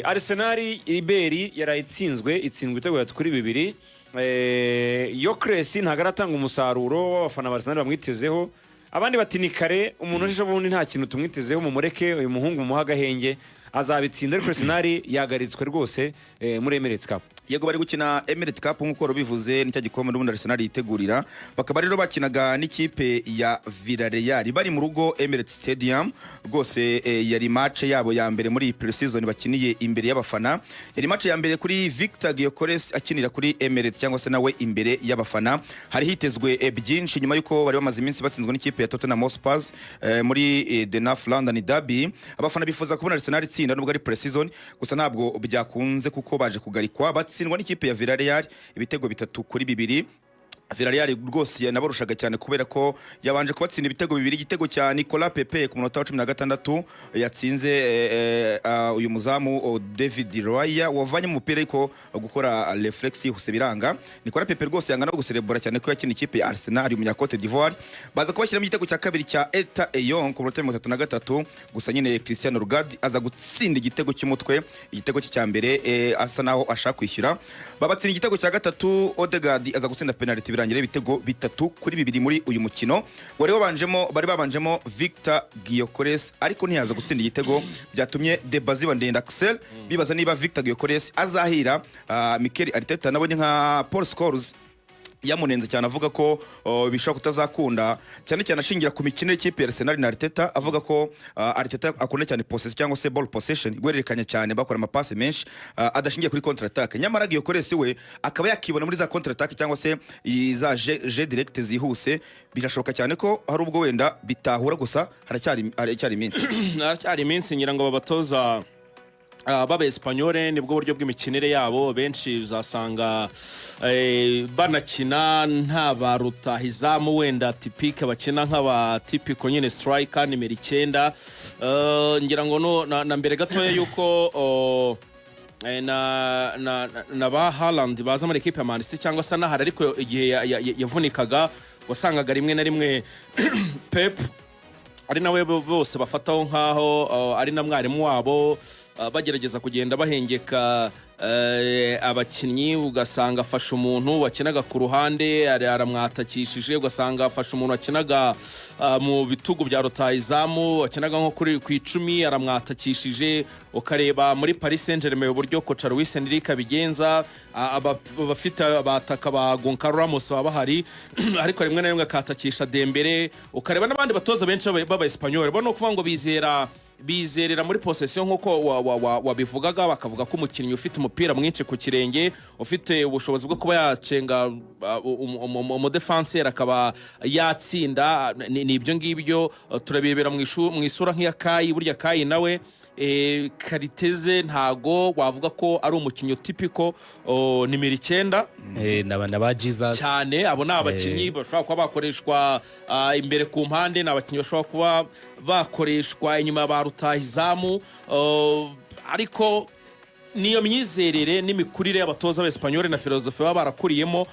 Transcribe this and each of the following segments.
Arsenal iberi yaraye itsinzwe, itsindwa ibitego 3-2. Gyökeres ntabwo aratanga umusaruro w'abafana ba Arsenal bamwitezeho. Abandi bati ni kare, umuntu ejo bundi nta kintu tumwitezeho, mumureke uyu muhungu, mumuhe agahenge, azabitsinda. Ariko Arsenal yagaritswe rwose muri Emirates Cup. Yego, bari gukina Emirates Cup nk'uko rubivuze, nicyo gikombe n'ubundi Arsenal yitegurira. Bakaba rero bakinaga n'ikipe ya Villarreal bari mu rugo, Emirates Stadium rwose. Yari match yabo ya mbere muri iyi pre-season bakiniye imbere y'abafana. Yari match ya mbere kuri Victor Gyökeres akinira kuri Emirates cyangwa se nawe imbere y'abafana. Hari hitezwe byinshi nyuma y'uko bari bamaze iminsi batsinzwe n'ikipe ya Tottenham Hotspur muri The North London Derby. Abafana bifuza kubona Arsenal itsinda nubwo ari pre-season, gusa ntabwo byakunze kuko baje kugarikwa, batsindwa n'ikipe ya Villarreal ibitego 3-2. Villarreal rwose yanabarushaga cyane kubera ko yabanje kubatsinda ibitego bibiri: igitego cya Nicolas Pepe ku munota wa 16 yatsinze uyu muzamu David Raya wavanye umupira, ariko gukora reflex yihuse biranga. Nicolas Pepe rwose yanga no guserebura cyane ko yakina ikipe ya Arsenal, umunya Cote d'Ivoire. Baza kubashyiramo igitego cya kabiri cya Etta Eyong ku munota wa 33, gusa nyine Christian Nørgaard aza gutsinda igitego cy'umutwe, igitego cye cya mbere, asa naho ashaka kwishyura. Babatsinda igitego cya gatatu, Odegaard aza gutsinda penalty, birangira ibitego 3-2 muri uyu mukino. Wari wabanjemo, bari babanjemo Victor Gyökeres, ariko ntiyaza gutsinda igitego. Byatumye débat ziba ndende, Axel, bibaza niba Victor Gyökeres azahira. Mikel Arteta nabonye nka Paul Scholes yamunenze cyane, avuga ko bishobora kutazakunda, cyane cyane ashingira ku mikino y'ikipe ya Arsenal na Arteta, avuga ko Arteta akunda cyane possession cyangwa se ball possession, guhererekanya cyane, bakora amapasi menshi adashingiye kuri contre attaque. Nyamara Gyökeres we akaba yakibona muri za contre attaque cyangwa se za jeu direct zihuse. Birashoboka cyane ko hari ubwo wenda bitahura, gusa haracyari iminsi. Haracyari iminsi. Ngira ngo babatoza b'aba Espanyole nibwo buryo bw'imikinire yabo. Benshi uzasanga banakina nta ba rutahizamu wenda typique, bakina nk'aba typical nyine striker nimero 9. Ngira ngo no, na mbere gatoya yuko oh, na ba Haaland baza muri ekipe ya Man City cyangwa se anahari, ariko igihe yavunikaga wasangaga rimwe na rimwe Pep ari nawe bose bafataho nk'aho ari na mwarimu wabo, bagerageza kugenda bahengeka abakinnyi. Ugasanga afashe umuntu wakinaga ku ruhande aramwatakishije, ugasanga afashe umuntu wakinaga mu bitugu bya rutahizamu, wakinaga nko kuri ku 10, aramwatakishije. Ukareba muri Paris Saint-Germain uburyo coach Luis Enrique abigenza, abafite abataka ba Goncalo Ramos baba bahari, ariko rimwe na rimwe akatakisha Dembele. Ukareba n'abandi batoza benshi b'aba Espanyol bo, ni ukuvuga ngo bizerera muri possession nk'uko wabivugaga, bakavuga ko umukinnyi ufite umupira mwinshi ku kirenge, ufite ubushobozi bwo kuba yacenga umudefanseri akaba yatsinda. Ni ibyo ngibyo turabirebera mu isura nk'iya Kai. Burya Kai nawe qualité ze ntago wavuga ko ari umukinnyi typical nimero 9. Na ba Jesus. Cyane, abo ni abakinnyi bashobora kuba bakoreshwa imbere ku mpande, ni abakinnyi bashobora kuba bakoreshwa inyuma ya ba rutahizamu, ariko niyo myizerere n'imikurire y'abatoza b'Espanyol na philosophie baba barakuriyemo.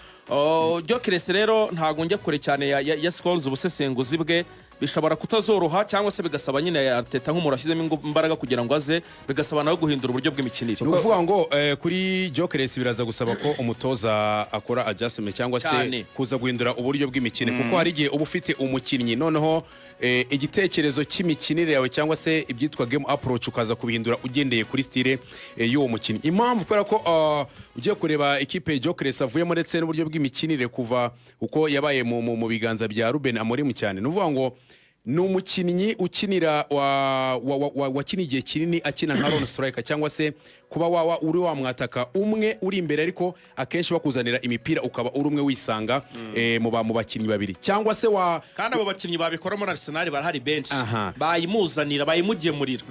Gyökeres rero ntabwo njya kure cyane ya Scholes, ubusesenguzi bwe bishobora kutazoroha cyangwa se bigasaba nyine Arteta nk'umuntu washyizemo imbaraga kugira ngo aze, bigasaba nawe guhindura uburyo bw'imikinire. Ni ukuvuga ngo kuri Gyökeres biraza gusaba ko umutoza akora adjustment cyangwa se kuza guhindura uburyo bw'imikinire, kuko hari igihe uba ufite umukinnyi, noneho igitekerezo cy'imikinire yawe cyangwa se ibyitwa game approach ukaza kubihindura ugendeye kuri style y'uwo mukinnyi. Impamvu, kubera ko ugiye kureba ikipe Gyökeres avuyemo ndetse n'uburyo bw'imikinire kuva uko yabaye mu biganza bya Ruben Amorim cyane, ni ukuvuga ngo ni umukinnyi ukinira wakiniye igihe kinini akina nka lone striker, cyangwa se kuba waba uri wamwataka umwe uri imbere, ariko akenshi bakuzanira imipira ukaba uri umwe wisanga mu bakinnyi babiri cyangwa se wa Kandi abo bakinnyi babikora muri Arsenal barahari benshi, bayimuzanira, bayimugemurira.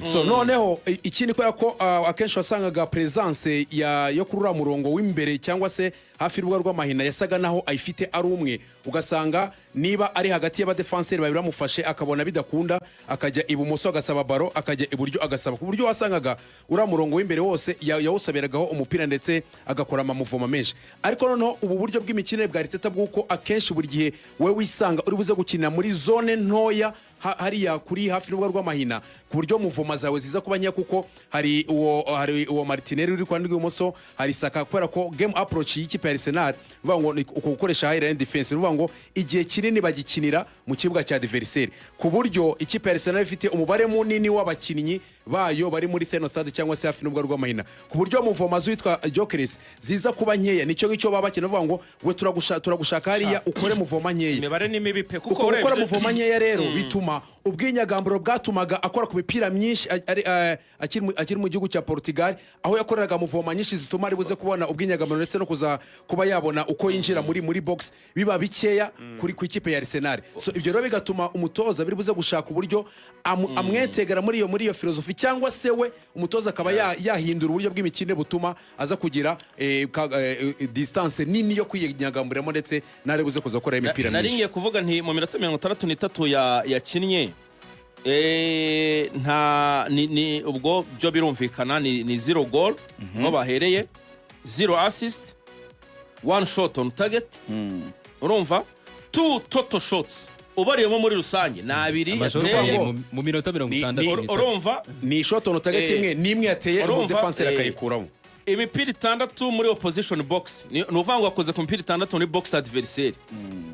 So noneho ikindi, kubera ko akenshi wasangaga presence yo kuri uriya murongo w'imbere cyangwa se hafi y'urubuga rw'amahina yasaga naho ayifite ari umwe, ugasanga niba ari hagati y'abadefanseri babiri bamufashe akabona bidakunda, akajya ibumoso agasaba ballon, akajya iburyo agasaba, ku buryo wasangaga uriya murongo w'imbere wose yawusabiragaho umupira ndetse agakora amamuvoma menshi. Ariko noneho ubu buryo bw'imikinire bwa Arteta bw'uko akenshi buri gihe wowe wisanga uri buze gukinira muri zone ntoya. hariya kuri hafi n'urubuga rw'amahina, ku buryo mouvement zawe ziza kuba nkeya, kuko hari uwo Martinelli uri ku ruhande rw'ibumoso, hari Saka, kubera ko game approach y'ikipe ya Arsenal bivuga ngo ni uko gukoresha high line defense, bivuga ngo igihe kinini bagikinira mu kibuga cya adversaire, ku buryo ikipe ya Arsenal ifite umubare munini w'abakinnyi bayo bari muri final third cyangwa se hafi n'urubuga rw'amahina, ku buryo mouvement z'uwitwa Gyökeres ziza kuba nkeya. Nicyo ngicyo baba bakina, bavuga ngo we turagushaka hariya ukore mouvement nkeya. Imibare ni mibi pe, kuko Uko gukora mouvement nkeya rero bituma ubwinyagamburo bwatumaga akora ku mipira myinshi akiri mu gihugu cya Portugal, aho yakoreraga mouvement nyinshi zituma ari buze kubona ubwinyagamburo ndetse no kuza kuba yabona uko yinjira muri box, biba bikeya ku ikipe ya Arsenal. So ibyo rero bigatuma umutoza biri buze gushaka uburyo amwetegera muri iyo filozofi, cyangwa se we umutoza akaba yahindura uburyo bw'imikinire butuma aza kugira distance nini yo kwinyagamburiramo, ndetse n'ari buze kuza gukora imipira Nari myinshi. ngiye kuvuga nti mu minota 63 yakinnye, nta ni ubwo byo birumvikana ni zero goal aho bahereye, zero assist, one shot on target, urumva two total shots ubariyemo muri rusange ni abiri Amashoti yateye. abiri mu minota mirongo itandatu n'itatu. Urumva Ni shot on target imwe n'imwe yateye Urumva, umudefanseri akayikuramo. Imipira itandatu muri opposition box, ni ukuvuga ngo akoze ku mipira itandatu muri box adversaire.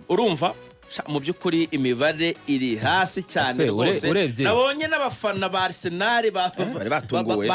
Urumva sha, mu by'ukuri imibare iri hasi cyane Ese, rwose. Urebye- Nabonye n'abafana ba Arsenal Bari batunguwe.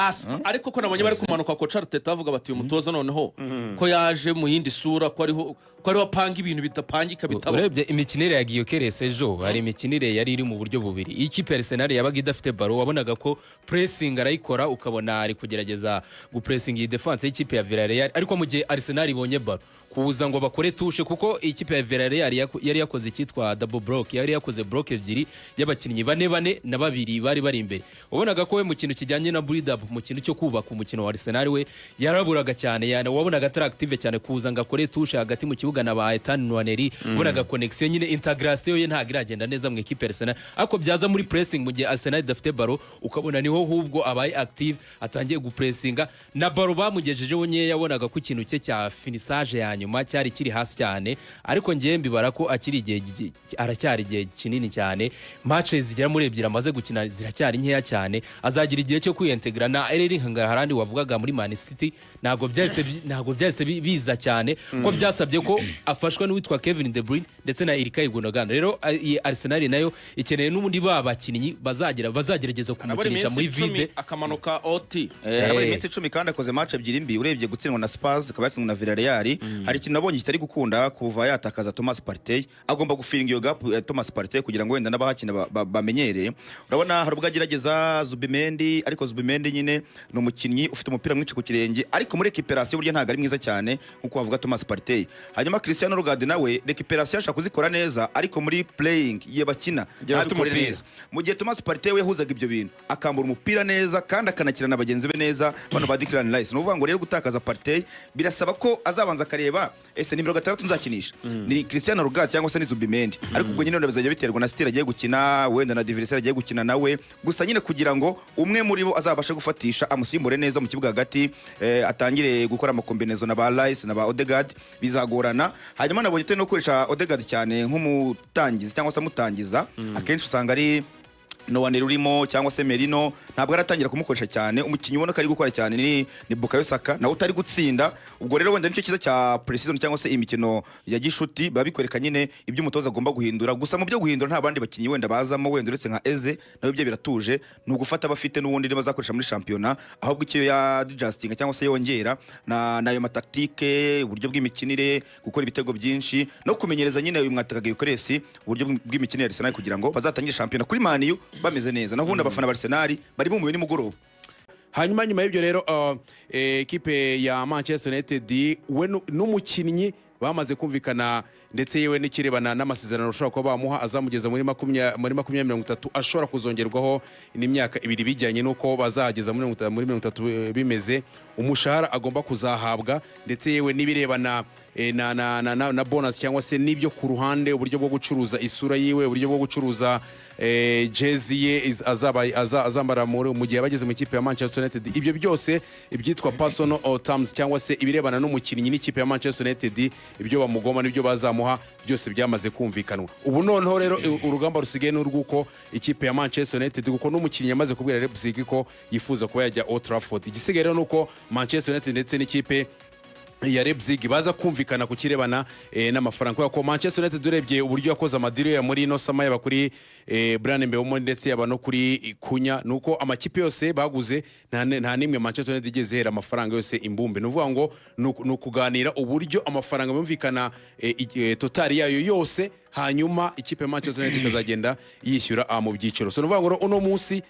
Ariko ko nabonye bari kumanuka ko Arteta, bavuga bati uyu mutoza noneho ko yaje mu yindi sura, ko ariho apanga ibintu bidapangika bitaba. Urebye imikinire ya Gyökeres ejo, hari imikinire yari iri mu buryo bubiri. Iyo ikipe ya Arsenal yabaga idafite ballon, wabonaga ko pressing arayikora, ukabona ari kugerageza gupressinga iyi defense y'ikipe ya Villarreal. Ariko mu gihe Arsenal ibonye ballon, kuza ngo bakore touche, kuko ikipe ya Villarreal yari yakoze icyitwa double block, yari yakoze block ebyiri y'abakinnyi bane bane na babiri bari bari imbere. Wabonaga ko we mu kintu kijyanye na build up, mu kintu cyo kubaka umukino wa Arsenal, we yaraburaga cyane. Yani wabonaga atari active cyane kuza ngo akore touche hagati mu kibuga na ba Ethan Nwaneri. Wabonaga connection nyine, integration ye ntabwo iragenda neza mu ikipe ya Arsenal. Ariko byaza muri pressing, mu gihe Arsenal idafite ballon, ukabona niho hubwo abaye active, atangiye gupressinga, na ballon bamugejejeho nkeya, yabonaga ko ikintu cye cya finissage ya nyuma cyari kiri hasi cyane. Ariko ngewe mbibara ko akiri igihe aracyari igihe kinini cyane. Match zigera muri ebyiri amaze gukina ziracyari nkeya cyane, azagira igihe cyo kwiyentegra. Na Erling Haaland wavugaga muri Man City, ntabwo byahise biza cyane, ko byasabye ko afashwa n'uwitwa Kevin De Bruyne ndetse na Ilkay Gundogan. Rero iyi Arsenal nayo ikeneye n'ubundi ba bakinnyi bazagerageza Arabura kumukinisha iminsi muri 10 vide. akamanuka oti. Harabura iminsi 10 kandi akoze match ebyiri mbi, urebye gutsindwa na Spurs, akaba yatsinzwe na Villarreal. Hari ikintu nabonye kitari gukunda kuva yatakaza Thomas Partey. Agomba gufiringa iyo gap ya Thomas Partey kugira ngo wenda n'abahakina bamenyereye. Urabona hari ubwo agerageza Zubimendi, ariko Zubimendi nyine ni umukinnyi ufite umupira mwinshi ku kirenge, ariko muri récupération burya ntabwo ari mwiza cyane nkuko wavuga Thomas Partey. Hanyuma Christian Nørgaard nawe récupération ashaka kuzikora neza, ariko muri playing ye bakina Igihe bafite ntabikore umupira. neza, mu gihe Thomas Partey we yahuzaga ibyo bintu, akambura umupira neza kandi akanakina na bagenzi be neza, bano ba Declan Rice. Ni ukuvuga ngo rero gutakaza Partey birasaba ko azabanza akareba: ese nimero 6 nzakinisha ni Christian Nørgaard cyangwa se ni Zubimendi? Ariko ubwo nyine bizajya biterwa na style agiye gukina, wenda na adversaire agiye gukina nawe. Gusa nyine kugira ngo umwe muri bo azabashe gufatisha amusimbure neza mu kibuga hagati, atangire gukora amacombinaison na ba Rice na ba Odegaard, bizagorana. Hanyuma nabonye atari no gukoresha Odegaard cyane nk'umutangizi cyangwa se amutangiza. Akenshi usanga ari Nwaneri urimo cyangwa se Merino, ntabwo aratangira kumukoresha cyane. Umukinnyi ubona ko ari gukora cyane ni Bukayo Saka, nawe utari gutsinda. Ubwo rero wenda nicyo cyiza cya pre-season cyangwa se imikino ya gishuti, biba bikwereka nyine ibyo umutoza agomba guhindura. Gusa mu byo guhindura nta bandi bakinnyi wenda bazamo, wenda uretse nka Eze, nawe ibyo biratuje, ni ugufata abafite n'ubundi bazakoresha muri shampiyona. Ahubwo icyo ya adjusting cyangwa se yongera na nayo matactique, uburyo bw'imikinire, gukora ibitego byinshi no kumenyereza nyine uyu mwataka Gyökeres uburyo bw'imikinire ya Arsenal, kugira ngo bazatangire shampiyona kuri Man U bameze neza. Naho ubundi abafana ba Arsenal bari bumuwe nimugoroba. Hanyuma nyuma y'ibyo rero, ekipe ya Manchester United we n'umukinnyi bamaze kumvikana, ndetse yewe n'ikirebana n'amasezerano ushobora kuba bamuha azamugeza muri 2030, ashobora kuzongerwaho n'imyaka 2 bijyanye n'uko bazageza muri 30 bimeze, umushahara agomba kuzahabwa, ndetse yewe n'ibirebana na bonus cyangwa se n'ibyo ku ruhande, uburyo bwo gucuruza isura yiwe, uburyo bwo gucuruza jezi ye azambara mu gihe yaba ageze mu ikipe ya Manchester United. Ibyo byose, ibyitwa personal terms cyangwa se ibirebana n'umukinnyi n'ikipe ya Manchester United, ibyo bamugomba n'ibyo bazamuha byose byamaze kumvikanwa. Ubu noneho rero urugamba rusigaye ni urw'uko ikipe ya Manchester United, kuko n'umukinnyi yamaze kubwira Leipzig ko yifuza kuba yajya Old Trafford. Igisigaye rero ni uko Manchester United ndetse n'ikipe ya Leipzig baza kumvikana ku kirebana n'amafaranga, kubera ko Manchester United urebye uburyo yakoze ama deal ya muri ino summer, yaba kuri Bryan Mbeumo ndetse yaba no kuri Cunha, nuko amakipe yose baguze nta nimwe Manchester United igeze ihera amafaranga yose imbumbe. Ni ukuvuga ngo ni ukuganira uburyo amafaranga bumvikana total yayo yose, hanyuma ikipe ya Manchester United ikazagenda yishyura mu byiciro. So ni ukuvuga ngo rero uno munsi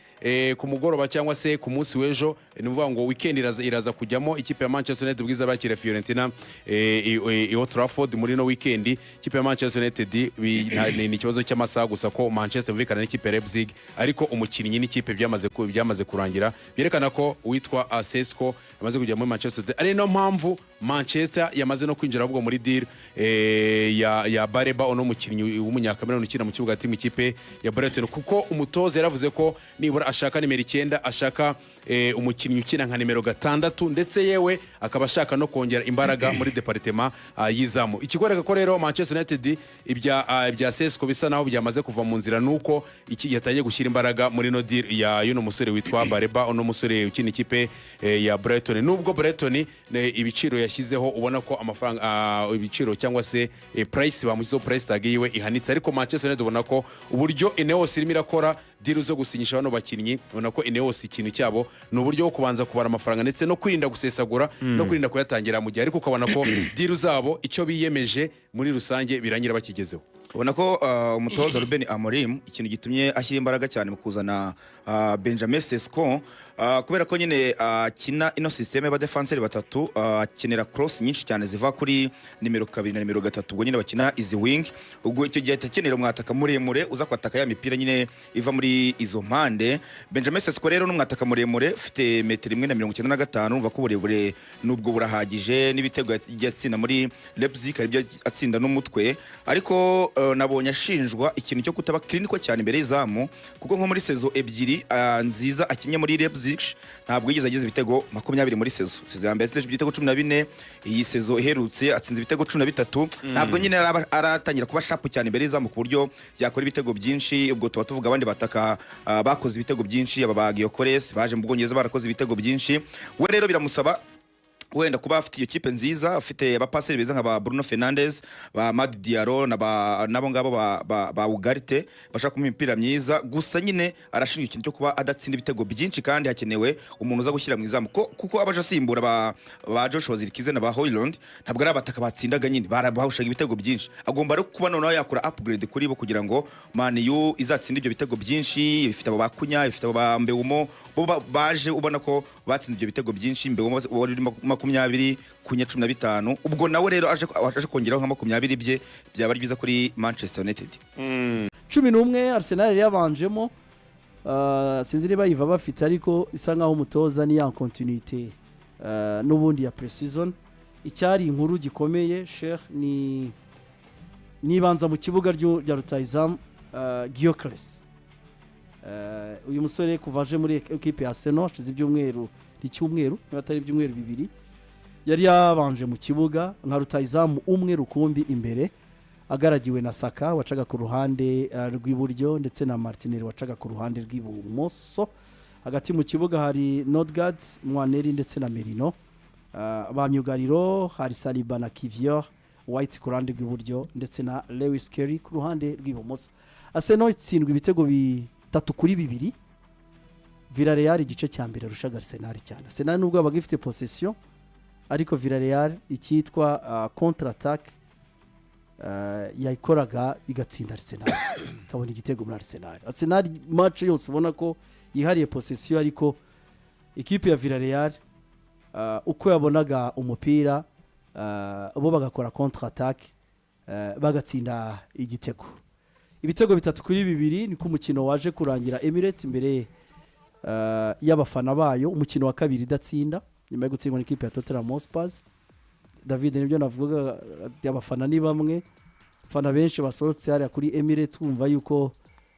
ku mugoroba cyangwa se ku munsi w'ejo, ni ukuvuga ngo weekend iraza kujyamo ikipe ya Manchester United bwiza bakira Fiorentina i Old Trafford muri no weekend. Ikipe ya Manchester United ni ikibazo cy'amasaha gusa ko Manchester bumvikana n'ikipe ya Leipzig, ariko umukinnyi n'ikipe byamaze kurangira. Byerekana ko uwitwa Sesko yamaze kujya muri Manchester United, ari no mpamvu Manchester yamaze no kwinjira ahubwo muri deal ya Baleba, uno mukinnyi w'Umunyakameruni ukina mu kibuga hagati mu ikipe ya Brighton, kuko umutoza yaravuze ko nibura ashaka nimero 9, ashaka umukinnyi ukina nka nimero 6, ndetse yewe akaba ashaka no kongera imbaraga muri département y'izamu. Ikikwereka ko rero Manchester United ibya Sesko bisa naho byamaze kuva mu nzira, nuko iki yatangiye gushyira imbaraga muri no deal ya y'uno musore witwa Baleba, uno musore ukina ikipe ya Brighton, nubwo Brighton ibiciro yashyizeho ubona ko amafaranga ibiciro cyangwa se price bamushyizeho, price tag yiwe ihanitse. Ariko Manchester United ubona ko uburyo Ineos irimo irakora deal zo gusinyisha bano bakinnyi, ubona ko Ineos ikintu cyabo ni uburyo bwo kubanza kubara amafaranga ndetse no kwirinda gusesagura no kwirinda kuyatangira mu gihe, ariko ukabona ko deal zabo icyo biyemeje muri rusange birangira bakigezeho. Ubona ko umutoza Ruben Amorim ikintu gitumye ashyira imbaraga cyane mu kuzana Benjamin Sesko, kubera ko nyine akina ino système y'abadefanseri batatu, akenera cross nyinshi cyane ziva kuri nimero 2 na nimero 3, ubwo nyine bakina izi wing. Ubwo icyo gihe ahita akenera umwataka muremure uza kwataka ya mipira nyine iva muri izo mpande. Benjamin Sesko rero ni umwataka muremure ufite metero 1.95. Urumva ko uburebure nubwo burahagije, n'ibitego yagiye atsinda muri Leipzig hari ibyo atsinda n'umutwe. Ariko nabonye ashinjwa ikintu cyo kutaba clinical cyane imbere y'izamu, kuko nko muri saison ebyiri nziza akinnye muri Leipzig ntabwo yigeze ageza ibitego 20 muri saison. Saison ya mbere yatsinze ibitego 14, iyi saison iherutse atsinze ibitego 13. Ntabwo nyine aratangira kuba sharp cyane imbere y'izamu ku buryo yakora ibitego byinshi. Ubwo tuba tuvuga abandi bataka bakoze ibitego byinshi, aba ba Gyökeres baje mu Bwongereza barakoze ibitego byinshi. We rero biramusaba wenda kuba afite iyo kipe nziza, afite abapaseri beza nka ba Bruno Fernandes, ba Amad Diallo na ba nabo ngabo ba Ugarte bashaka kumuha imipira myiza. Gusa nyine arashinjwa ikintu cyo kuba adatsinda ibitego byinshi, kandi hakenewe umuntu uza gushyira mu izamu, kuko abaje asimbura ba Joshua Zirkzee na ba Højlund ntabwo ari abataka batsindaga nyine, barabahushaga ibitego byinshi. Agomba rero kuba noneho yakora upgrade kuri bo kugira ngo Man U izatsinde ibyo bitego byinshi. Ifite abo ba Cunha, ifite abo ba Mbeumo, bo baje ubona ko batsinze ibyo bitego byinshi. Mbeumo wari uri 20, Cunha 15. Ubwo nawe rero aje kongeraho nka 20 bye, byaba ari byiza kuri Manchester United. 11 Arsenal yari yabanjemo, sinzi niba yiva bafite, ariko bisa nkaho umutoza ni ya continuité n'ubundi ya pre-season. Icyari inkuru gikomeye, Sheikh, ni nibanza mu kibuga rya rutayizamu Gyökeres. Uyu musore kuva aje muri ekipe ya Arsenal hashize ibyumweru, icyumweru niba atari ibyumweru 2, yari yabanje mu kibuga nka rutayizamu umwe rukumbi imbere, agaragiwe na Saka wacaga ku ruhande rw'iburyo ndetse na Martinelli wacaga ku ruhande rw'ibumoso. Hagati mu kibuga hari Nordgaard, Nwaneri ndetse na Merino. Ba myugariro hari Saliba na Kivior, White ku ruhande rw'iburyo ndetse na Lewis-Skelly ku ruhande rw'ibumoso. Arsenal itsindwa ibitego 3-2. Villarreal igice cya mbere arushaga Arsenal cyane. Arsenal nubwo yabaga ifite possession, ariko Villarreal icyitwa contre attaque yayikoraga igatsinda Arsenal, ikabona igitego muri Arsenal. Arsenal match yose ubona ko yihariye possession, ariko ikipe ya Villarreal uko yabonaga umupira bo bagakora contre attaque bagatsinda igitego. Ibitego 3-2 niko umukino waje kurangira Emirates imbere y'abafana bayo. Umukino wa kabiri idatsinda nyuma yo gutsindwa n'ikipe ya Tottenham Hotspur. David, nibyo navuga ati abafana ni bamwe, abafana benshi basohotse hariya kuri Emirates, twumva yuko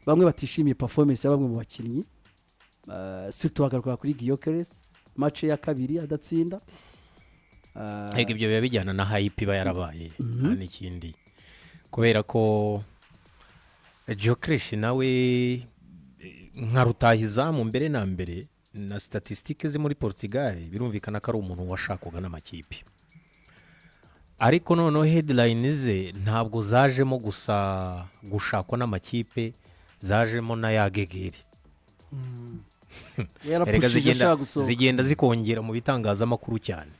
bamwe batishimiye performance ya bamwe mu bakinnyi. Surtout bagaruka kuri Gyökeres, match ya kabiri adatsinda. Ariko ibyo biba bijyana na hype iba yarabaye, nta n'ikindi, kubera ko Gyökeres nawe nka rutahizamu mbere na mbere na statistiques ze muri Portugal, birumvikana ko ari umuntu washakwaga n'amakipe. Ariko noneho headline ze ntabwo zajemo gusa gushakwa n'amakipe, zajemo na ya gegeri. Erega Yarapushije zigenda ashaka gusohoka. Zigenda zikongera mu bitangazamakuru cyane.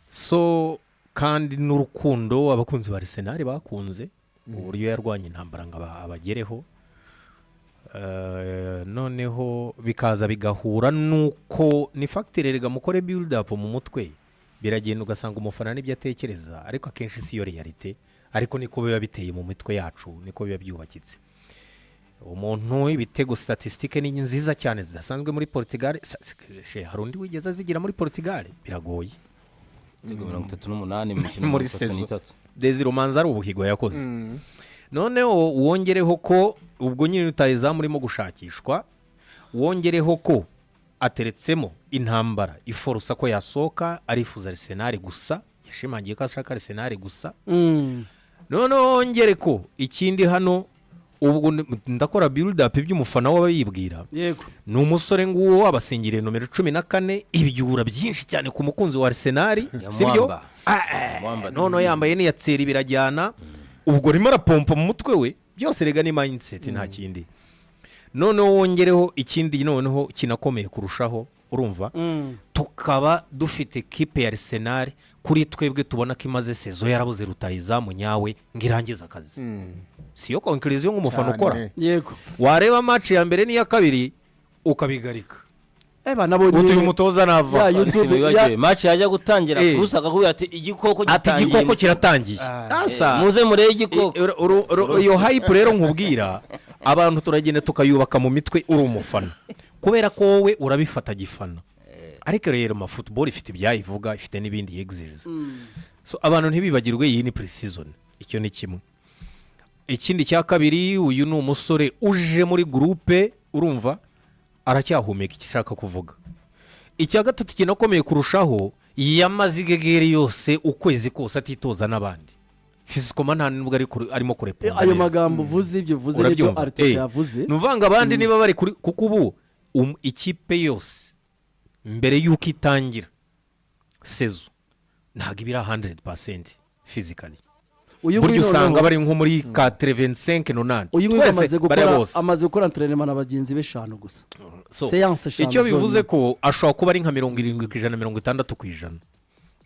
So kandi n'urukundo abakunzi ba Arsenal bakunze uburyo yarwanya intambara ngo abagereho. Noneho bikaza bigahura nuko ni facteur. Rega mukore build up mu mutwe, biragenda ugasanga umufana n'ibyo atekereza, ariko akenshi si yo réalité, ariko niko biba biteye mu mitwe yacu, niko biba byubakitse. Umuntu ibitego, statistiques ni nziza cyane zidasanzwe muri Portugal. Hari undi wigeze azigira muri Portugal? Biragoye. Ibitego 38 mu mikino Muri mirongo itatu saison. n'itatu. Desire, umanza ari ubuhigo yakoze. Noneho wongereho ko ubwo nyine rutahizamu urimo gushakishwa, wongereho ko ateretsemo intambara iforosa ko yasohoka, arifuza Arsenal gusa, yashimangiye ko ashaka Arsenal gusa. Noneho wongere ko ikindi hano, ubwo ndakora build up iby'umufana we aba yibwira. Ni umusore nguwo abasingiriye nomero 14, ibyura byinshi cyane ku mukunzi wa Arsenal, Ya sibyo? Mwamba. Mwamba. Noneho yambaye n'iyatseri, birajyana. Ubwo arimo arapompa mu mutwe we byose. Rega ni mindset, nta kindi. Noneho wongereho ikindi, noneho kinakomeye kurushaho, urumva, tukaba dufite kipe ya Arsenal kuri twebwe tubona ko imaze saison yarabuze rutahizamu nyawe ngo irangize akazi. Si yo conclusion nk'umufana Cyane. ukora? Yego. Wareba match ya mbere n'iya kabiri ukabigarika, Nabonye utuye umutoza nava. Ya YouTube Wibagiwe match yajya gutangira, Bruce akakubwira ati igikoko ati gitangiye. Igikoko kiratangiye. Asa Muze murebe igikoko. Iyo hype rero nkubwira, abantu turagenda tukayubaka mu mitwe. Uri umufana kubera ko wowe urabifata gifana, ariko rero ma football ifite ibyayivuga, ifite n'ibindi yegiziriza. So abantu ntibibagirwe iyi ni pre-season. Icyo ni kimwe. Ikindi cya kabiri, uyu ni umusore uje muri groupe, urumva aracyahumeka icyo ishaka kuvuga. Icya gatatu kinakomeye kurushaho, yamaze igegeri yose, ukwezi kose atitoza n'abandi, physiquement nta nubwo arimo kureponda Ayo neza. magambo uvuze, ibyo uvuze nibyo Urabyumva? Arteta yavuze. Ni ukuvuga ngo abandi niba bari kuri, kuko ubu ikipe yose mbere y'uko itangira saison ntabwo iba iri 100% physically. Uyu Burya nguyu usanga noneho bari nko muri 85, 90. Uyu nguyu Twese amaze bariya gukora bose. amaze gukora entraînement na bagenzi be eshanu gusa. So, Séance eshanu icyo bivuze zonyine. ko ashobora kuba ari nka 70%, 60%,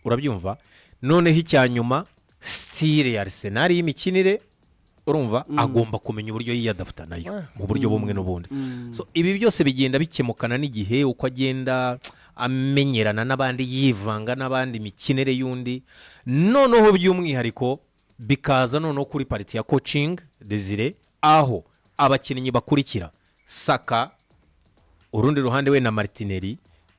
urabyumva? Noneho icya nyuma, style ya Arsenal y'imikinire, urumva agomba kumenya uburyo yiyadaputa nayo mu buryo bumwe n'ubundi. So ibi byose bigenda bikemukana n'igihe, uko agenda amenyerana n'abandi, yivanga n'abandi, imikinire y'undi. Noneho by'umwihariko bikaza noneho kuri partie ya coaching, Desire, aho abakinnyi bakurikira Saka, urundi ruhande we na Martinelli,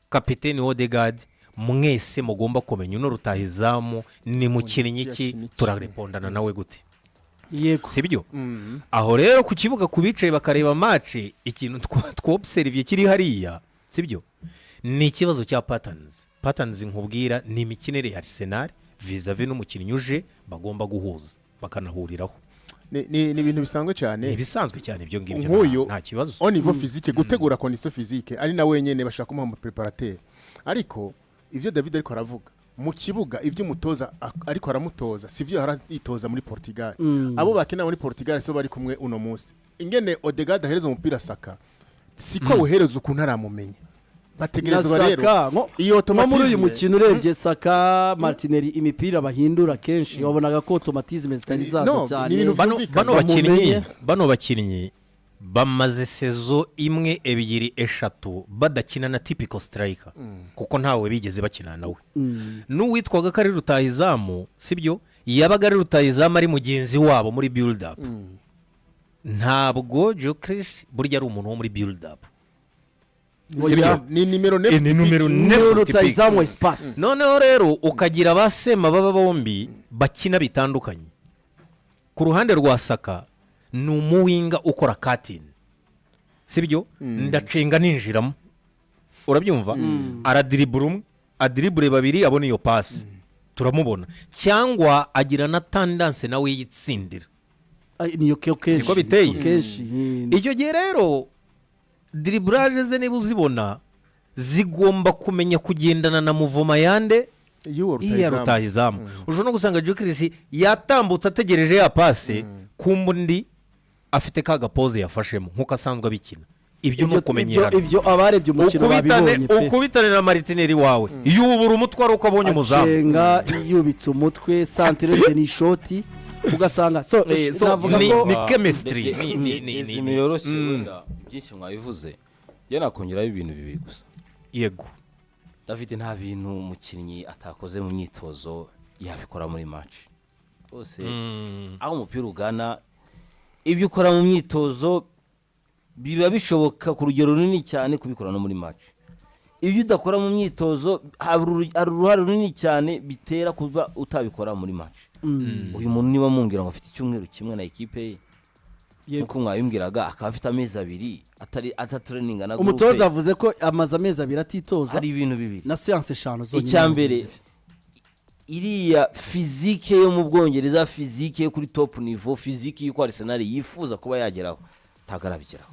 kapiteni Odegaard, mwese mugomba kumenya uno rutahizamu ni mukinnyi ki, turarepondana nawe gute? Si byo? Aho rero ku kibuga, ku bicaye bakareba match, ikintu twobuseriviye kiri hariya, si byo? Ni ikibazo cya patterns. Patterns nkubwira ni imikinire ya Arsenal vis-à-vis n'umukinnyi uje bagomba guhuza bakanahuriraho. Ni ibintu bisanzwe cyane. Ni ibisanzwe cyane ibyo ngibyo. Nk'uyu nta kibazo. Au niveau physique, gutegura condition physique, ari na wenyene bashaka kumuha préparateur, ariko ivyo David ariko aravuga mu kibuga, ibyo umutoza ariko aramutoza si byo yitoza muri Portugal. Abo bakina muri Portugal so bari kumwe uno munsi. Ingene Odegaard ahereza umupira Saka, siko awuhereza ukuntu aramumenya. Bategerezwa Na rero Saka, iyo nko muri uyu automatisme. mukino urebye Saka, Martinelli, imipira bahindura kenshi wabonaga ko automatisme zitari zaza No, ni cyane. ibintu Bano byumvikana. bano bakinnyi Bamumenye. Bano bakinnyi bamaze saison imwe, ebyiri, eshatu badakina na typical striker, kuko ntawe bigeze bakina nawe. N'uwitwaga ko ari rutahizamu, sibyo, yabaga ari rutahizamu ari mugenzi wabo muri build up. Ntabwo Gyökeres burya ari umuntu wo muri build up. Sibyo? Ni nimero 9. Ni numero Ni 9 rutahizamu espace. Noneho rero ukagira ba Semababa bombi bakina bitandukanye. Ku ruhande rwa Saka, ni umuwinger ukora cutting, sibyo? Ndacenga ninjiramo, urabyumva? Aradiribura umwe, adiribure babiri, abona iyo pasi turamubona, cyangwa agira na tendance nawe yitsindira. Ay, niyo kenshi. Siko biteye? Kenshi. Icyo gihe rero dribblage ze, niba uzibona, zigomba kumenya kugendana na mouvement yande? Y'uwo iya rutahizamu. Rutahizamu. Ushobora no gusanga Gyökeres yatambutse ategereje ya passe, kumba undi afite ka gapoze yafashemo nk'uko asanzwe abikina. Ibyo ni ukumenyerana. Ibyo abarebye umukino Ukubitane, babibonye pe. ukubitane na Martinelli wawe, yubura umutwe ari uko abonye umuzamu. Acenga yubitse umutwe, santire ze ni ishoti, ugasanga so So, navuga ko ni chemistry. Izimi yoroshye, wenda byinshi mwabivuze, njye nakongeraho ibintu bibiri gusa. Yego. David, nta bintu umukinnyi atakoze mu myitozo yabikora muri match rwose. Aho umupira ugana, ibyo ukora mu myitozo biba bishoboka ku rugero runini cyane kubikora no muri match. Ibyo udakora mu myitozo hari uruhare runini cyane bitera kuba utabikora muri match. Uyu muntu niba mumbwira ngo afite icyumweru kimwe na ekipe ye, nkuko mwabimbwiraga, akaba afite amezi 2 atari atatraininga na groupe. Umutoza avuze ko amaze amezi 2 atitoza. Hari ibintu bibiri. Na séances eshanu zonyine. Icya mbere, iriya physique yo mu Bwongereza, physique yo kuri top niveau, physique y'uko Arsenal yifuza kuba yageraho, ntabwo arabigeraho.